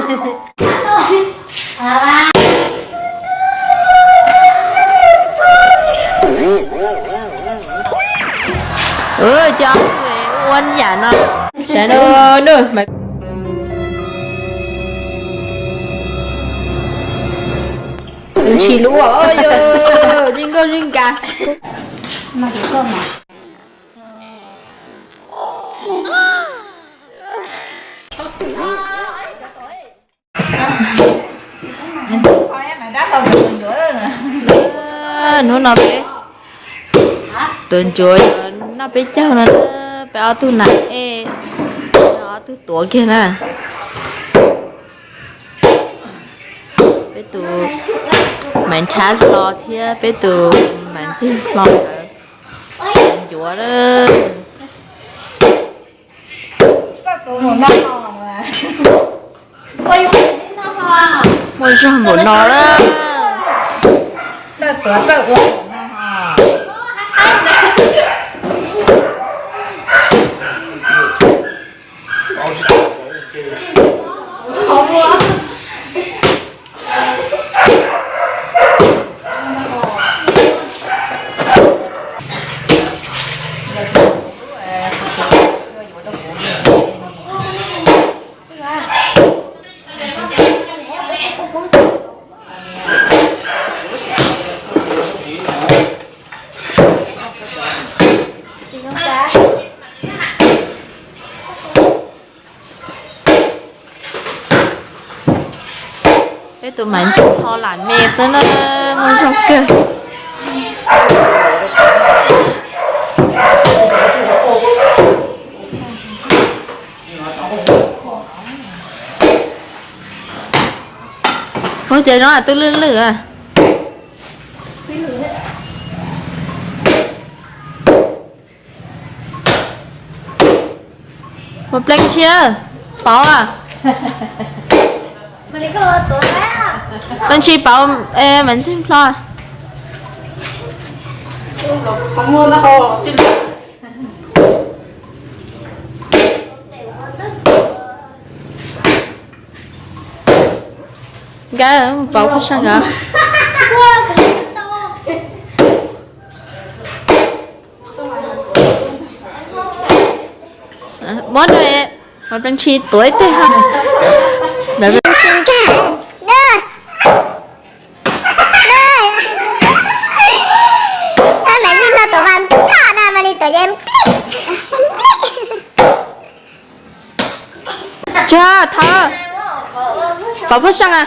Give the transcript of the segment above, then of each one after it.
Cov ua yam no, sawv daws, ntshis lub, yog zeej nkauj zeej nkaus. Hnub no peb tuav ncuav noj peb caug no, peb ob tug nas ej, ob tug tuav kiag na. Peb tus Maiv Nrhab Hlo thiab peb tus Maiv Ntxwg Hlo nkawd tuav ncuav. Muaj zog npaum no lawm. Peb tus Maiv Ntxwg Hlo lam me xwb na, muaj zog kawg. Ua cas zoo twb lwj lwj. Ua Pleev Ntshis, pauv, Pleev Ntshis pauv Maiv Ntxwg Hlo. Nkawd pauv pheej sab nkawd. Muab rau Pleev Ntshis tuav ib teg ha. Tsa thawb, pauv pheej sab a.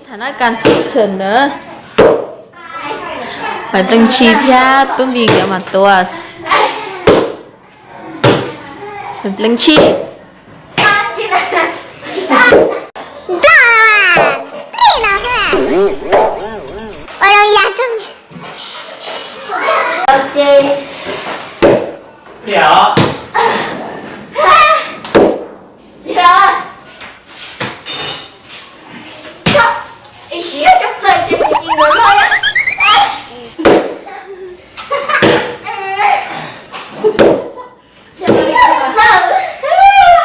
Tham nab kas txhua tshwm na. Maiv Pleev Ntshis thiab Tub Npis nkawd mas tuav. Maiv Pleev Ntshis. Nploj plig los ua zoo yas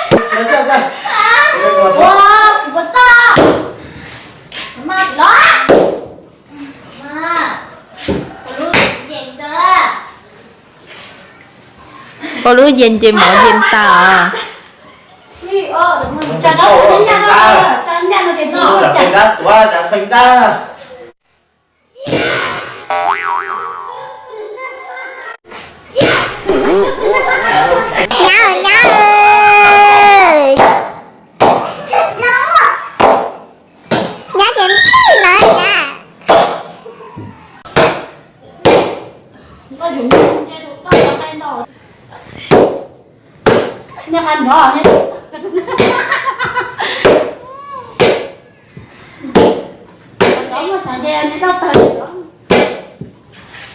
rau. Ua lub yees ces mov yees tas os. Nyab, nyab, nyab ces nplij lawm nyab.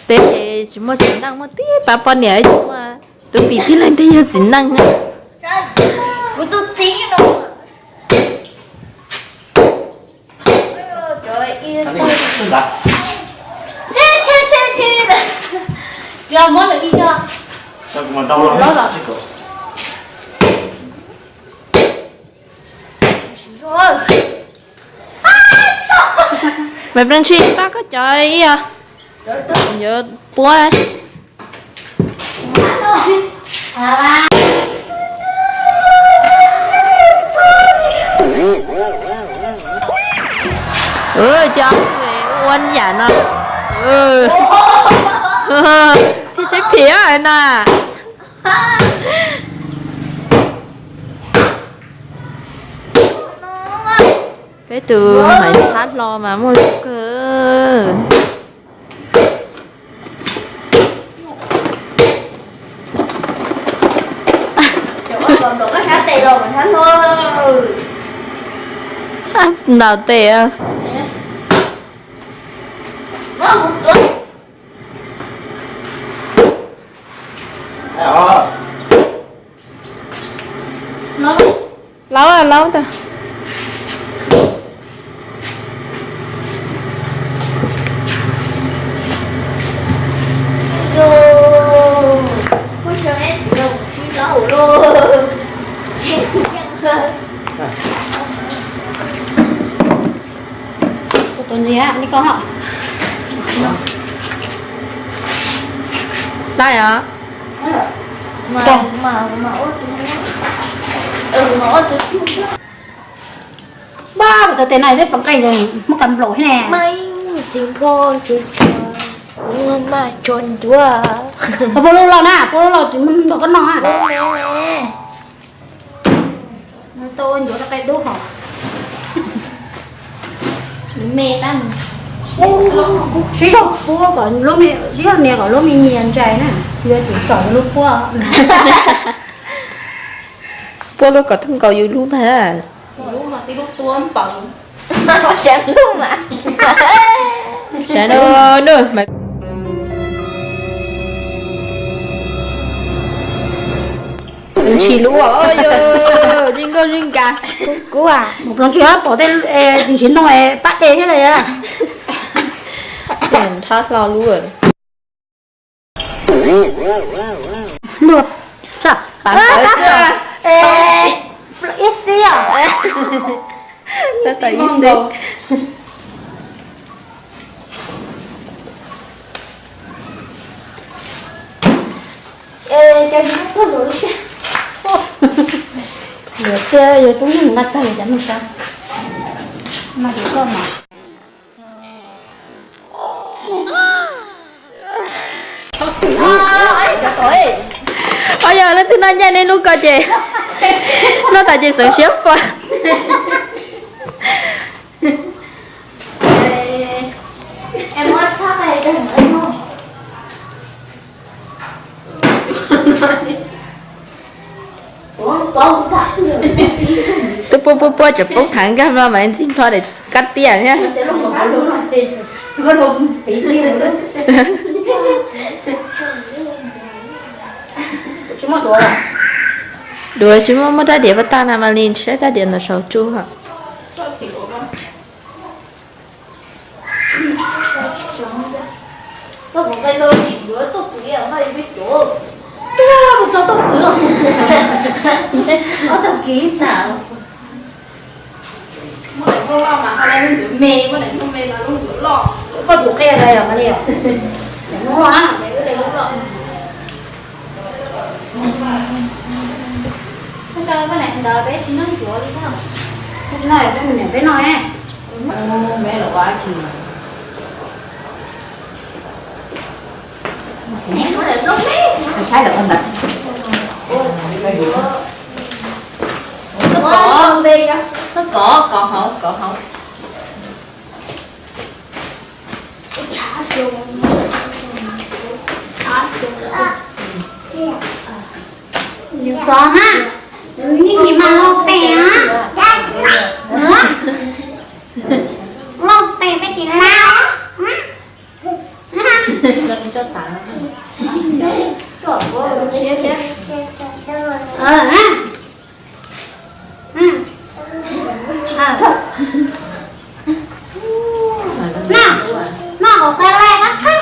Peb ces tsis muaj txiv neej, muaj tib pab poj niam, tsis muaj Tub Npis tib leeg thiaj yog txiv neej na. Kuv tus txiv no. Yog muab lawm ib co. Los los. Maiv Paj Ntshis, pab koj cov ib yam, yuav puab. Cov ua yam no, thiaj sib phim na. Peb tus Maiv Ntshab Hlo mas muaj lub kawg. Ntaus tes. Laub, laub ntag. Laib os. Npaj kuv cov tes no peb pov nqaij muab kas nplaum thiab ne. Mas txiv nplog tsuag tsuag, kuv mas tsuag ncuav. Puab lub loj na, puab lub loj tsis muaj nrog koj noj. Tau ncuav rau qe dub hos. Me tab, sib zog puab kom lub me, sib zog nias kom lub me nyias ntsais na, yuav tsum kom lub puab. Puab lub kom thooj nkaus yus lub ntag. Lub mas tib lub tuab npaws. Sab lub mas. Sab lub mas. Ntshis lub, zib nkauj zib nkas. Kuv, kuv, Mus Ploog Ntshis pom tej ntshis no pab de thiab. Nrhab hlo lub. Ib xib os. Ib xib. Yuav txiaj yuav tub neeg nqa tag li cov neeg tsa. Mas yuav koj mas. Os, yog leej twg noj ncaij nej lub ko ces noj tas ces xeev siab pua. Twb pub pub puab tseem poob thav nkag no mas ntxim nplho daim kab tiaj thiab. Duav tsis muaj, muab rab diav pab tag na mas li ntshiab rab diav ntawm saum tsuj. Koj tus qia li os, li os. Hnub no na, wb li lub loj. Koj niam ntawd peb tsis noj ncuav li os. Koj tsis noj peb mus niam peb noj ne. Saib lawm ntawd. Xab kov, kov hauv, kov hauv. Yus tov na, yus niag mas loj pem na. Loj pem peb tsis laj. Noj, noj hauv qab laij qab qab.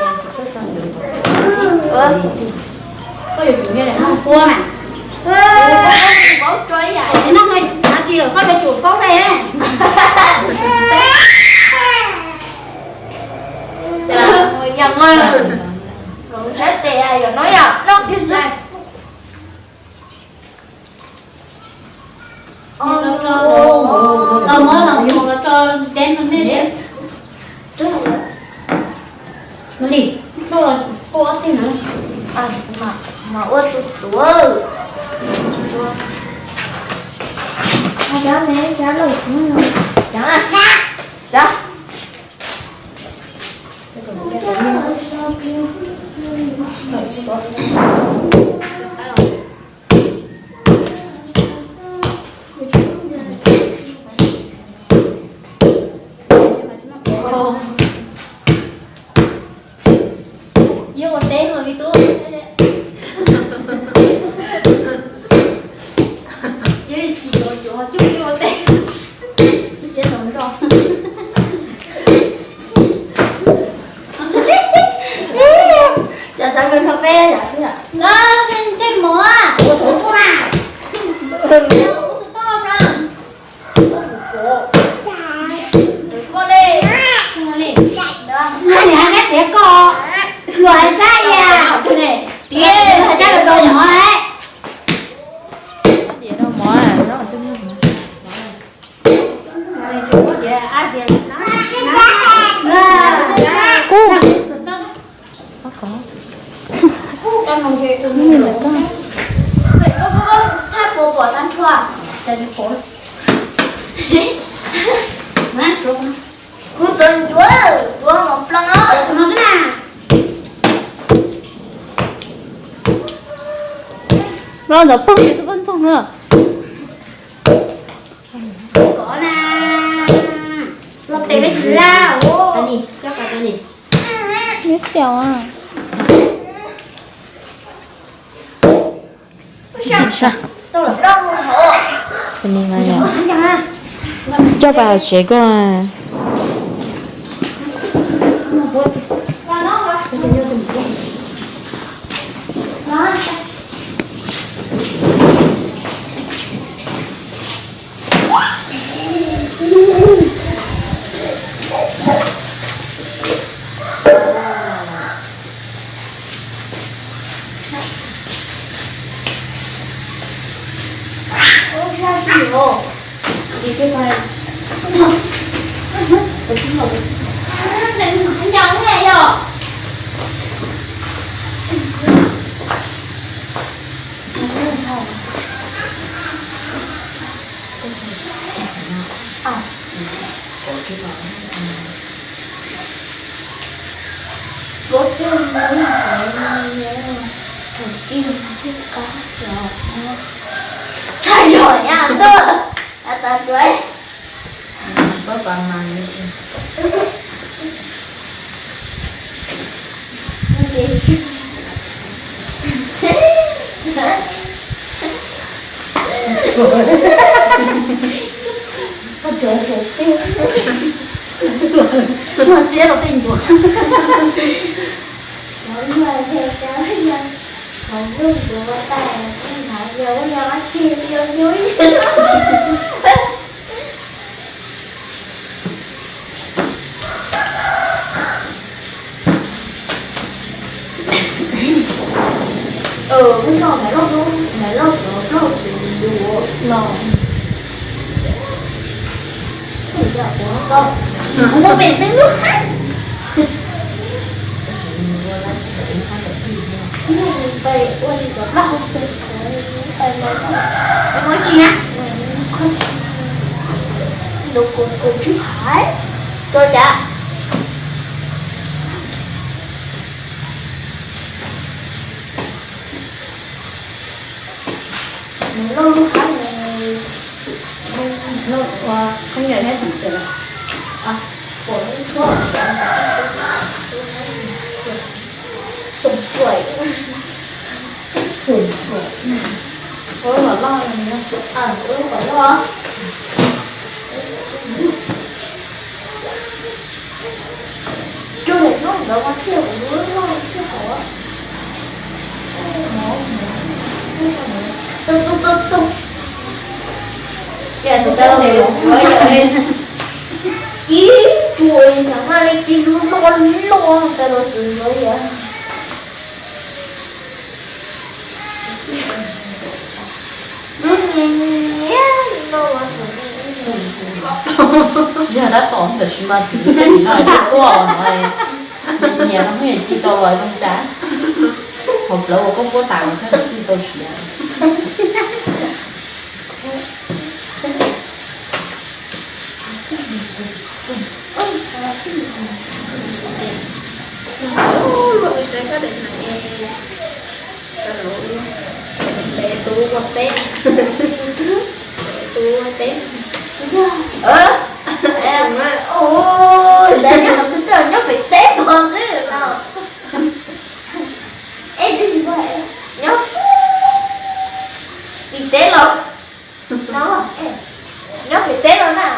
Koj yuav tsum nyob noj quab mas. Paub tso ib yam. Noj no tsis lawm koj yuav tsum paub dai. Yog no, los saib tes yog no yom, noj kiag xwb. Tau muab los mus los tso deb no nej. Li, ua tij no, mas ua tus tuav. Yog ua teb mas me tub, yog tsis yuav yuav coj ua teb. Cov xav nrog peb yam xwb. Ntsej muag, ua tus tuaj na. Ua tus tuaj na. Ua li, ua li. Ua li hais neb tias koj luag hais Tsab ia, tias hais Tsab rau rau mov lawm. Kuv, kuv lawm koj. Kuv txom ntsuav, ua mov plab. Los ntawm pog ces tus poj ntxoog na. Kov na, los tes peb tsis laj. Nyob xyaum. Coj pas hauv tsev koj. Tshaj zog nyob tuaj, tas tuaj. Hnub no Maiv Lauj, Maiv Lauj cov plaub tus yuav los. Kuv muaj pem twb lub hab. Pais ua li cov plaub hau xwb. Muaj tsi na? Ntu kuv kuv tsis hais. Tso cas. Nws loj lub hab nws, nws ua khaub ncaws thiab xeem xwm lawm. Pom lub tshuab, xeem xwm, xeem xwm, ua lub kom loj, ua lub kom loj. Coj daim nyob ntawd mas thiaj ua lub loj thiaj hauv. Tuj tuj tuj tuj. Tias tus tau los yuav yog ib tsuas xav maj li tib lub loj loj tau los tus yuav yog. Lub nyias nyias no mas kuv tsis yog tab tom ntawm tsis mas tus nyiam no tuaj no, nyiam no mus ci tau los zoo cas. Hauv plawv uas koj puab tas los koj twb tau siav. Luag ua tsav koj daim hneev, peb tub ua teb, peb tub ua teb. Nyob pem teb no xwb no. Es nyob tim teb los, no, nyob pem teb los na.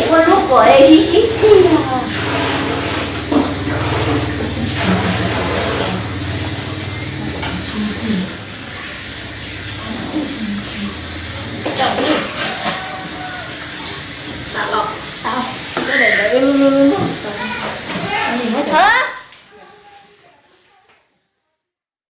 Ua lub kom es sib sib tiag.